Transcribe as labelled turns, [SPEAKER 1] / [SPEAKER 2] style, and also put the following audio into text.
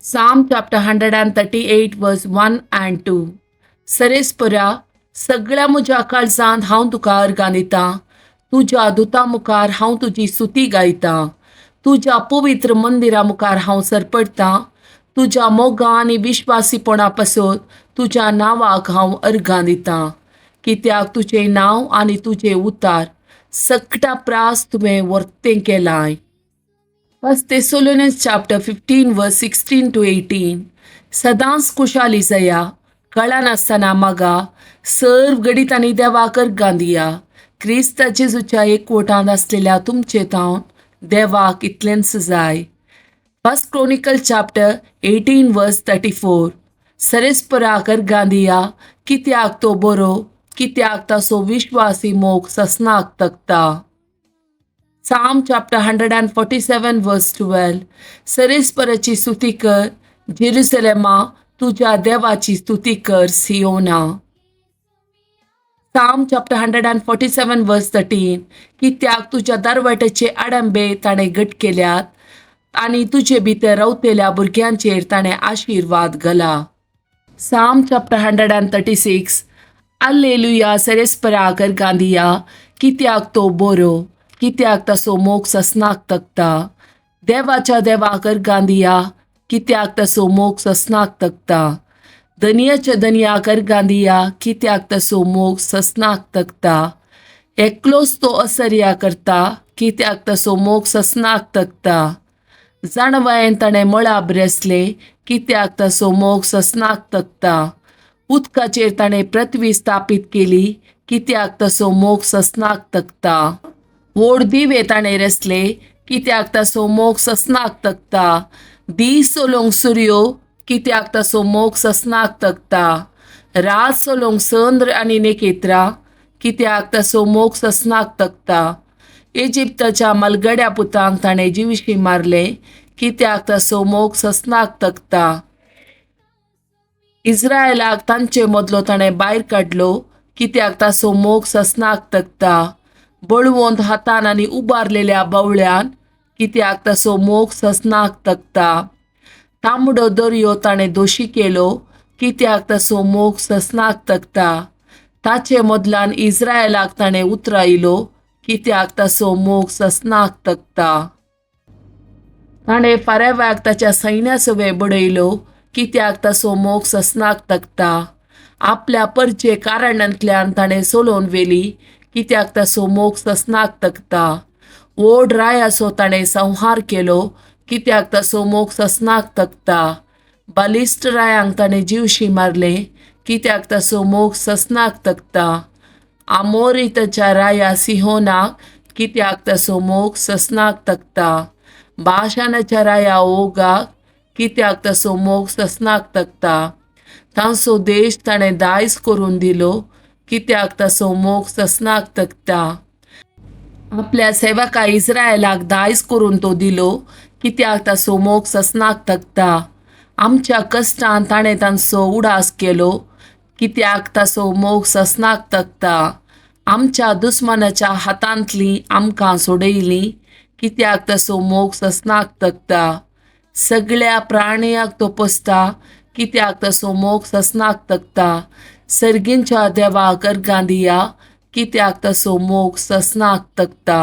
[SPEAKER 1] Psalm chapter 138 verse 1 and 2. सरेस्परा, सगळ्या म्हज्या काळजांत हांव तुका अर्गां दितां. तुज्या दुता मुखार हांव तुजी स्तुती गायतां. तुज्या पवित्र मंदिरा मुखार हांव सरपडटां. तुज्या मोगा आनी विश्वासीपणा पासत तुज्या नांवाक हांव अर्गां दितां, कित्याक तुजें नांव आनी तुजें उतार सगळ्या प्रास तुवें वर्तें केलाय. First Thessalonians chapter 15 verse 16 to 18. सदांच खुशाली जाया, कळनासतना मागा, सर्व घडीत आनी देवाक अर्गां दिया. क्रिस्ता जेजूच्या एकवटांत आसलेल्या तुमचे तावन देवाक इतलेंच जाय. First Chronicle chapter 18 verse 34. सरेस्पराक अर्गां दिया, कित्याक तो बरो, कित्याक ताचो विश्वासी मोग ससनाक तगता. Psalm chapter 147 verse 12. सरेस्पराची स्तुती कर, जेरुसलेमा, तुज्या देवाची स्तुती कर, सियोना. Psalm chapter 147 verse 13. कित्याक तुज्या दरवट्याचे आडंबे ताणें घट केल्यात आनी तुजे भितर रावतल्या भुरग्यांचेर ताणें आशिर्वाद घाला. Psalm chapter 136. Alleluia. सरेस्पराक अर्गां दिया, कित्याक तो बरो, कित्याक ताचो मोग ससनाक तगता. देवाच्या देवाक अर्गां दिया, कित्याक ताचो मोग ससनाक तगता. धनयाच्या धनयाक अर्गां दिया, कित्याक ताचो मोग ससनाक तगता. एकलोच तो असर्या करता, कित्याक ताचो मोग ससनाक तगता. जाणवायेन ताणें मळाब रेसलें, कित्याक ताचो मोग ससनाक तगता. उदकाचेर ताणें पृथ्वी स्थापीत केली, कित्याक ताचो मोग ससनाक तगता. व्हड दिवे ताणें रचले, कित्याक ताचो मोग ससनाक तगता. दीस चलोवंक सुर्यो, कित्याक ताचो मोग ससनाक तगता. रात चलोवंक चंद्र आनी नखेत्रां, कित्याक ताचो मोग ससनाक तगता. इजिप्ताच्या मलगड्या पुतांक ताणें जिविशी मारले, कित्याक ताचो मोग ससनाक तगता. इस्रायलाक तांचे मदलो ताणें भायर काडलो, कित्याक ताचो मोग ससनाक तगता. बळवंत हातान आनी उबारलेल्या बावळ्यान, कित्याक ताचो मोग ससनाक तगता. तांबडो दर्यो ताणें दोशी केलो, कित्याक ताचो मोग ससनाक तगता. ताचे मदल्यान इस्रायलाक ताणें उतरायलो, कित्याक ताचो मोग ससनाक तगता. ताणें फारेवाक ताच्या सैन्या सवें बडयलो, कित्याक ताचो मोग ससनाक तगता. आपल्या परचे कारणांतल्यान ताणें सोलोवन व्हेली, कित्याक ताचो मोग ससनाक तगता. व्हड रायाचो ताणें संहार केलो, कित्याक ताचो मोग ससनाक तगता. बलिश्ट रायांक ताणें जिवशी मारले, कित्याक ताचो मोग ससनाक तगता. आमोरिताच्या राया सिहोनाक, कित्याक ताचो मोग ससनाक तगता. बाशानाच्या राया ओगाक, कित्याक ताचो मोग ससनाक तगता. तांचो देश ताणें दायज करून दिलो, कित्याक ताचो मोग ससनाक तगता. आपल्या सेवका इस्रायलाक दायज करून तो दिलो, कित्याक ताचो मोग ससनाक तगता. आमच्या कश्टान ताणें तांचो उडास केलो, कित्याक ताचो मोग ससनाक तगता. आमच्या दुस्मानाच्या हातांतली आमकां सोडयली, कित्याक ताचो मोग ससनाक तगता. सगळ्या प्राणियाक तो पोसता, कित्याक ताचो मोग ससनाक तगता. सर्गींच्या देवाक अर्गां दिया, कित्याक ताचो मोग ससनाक तगता.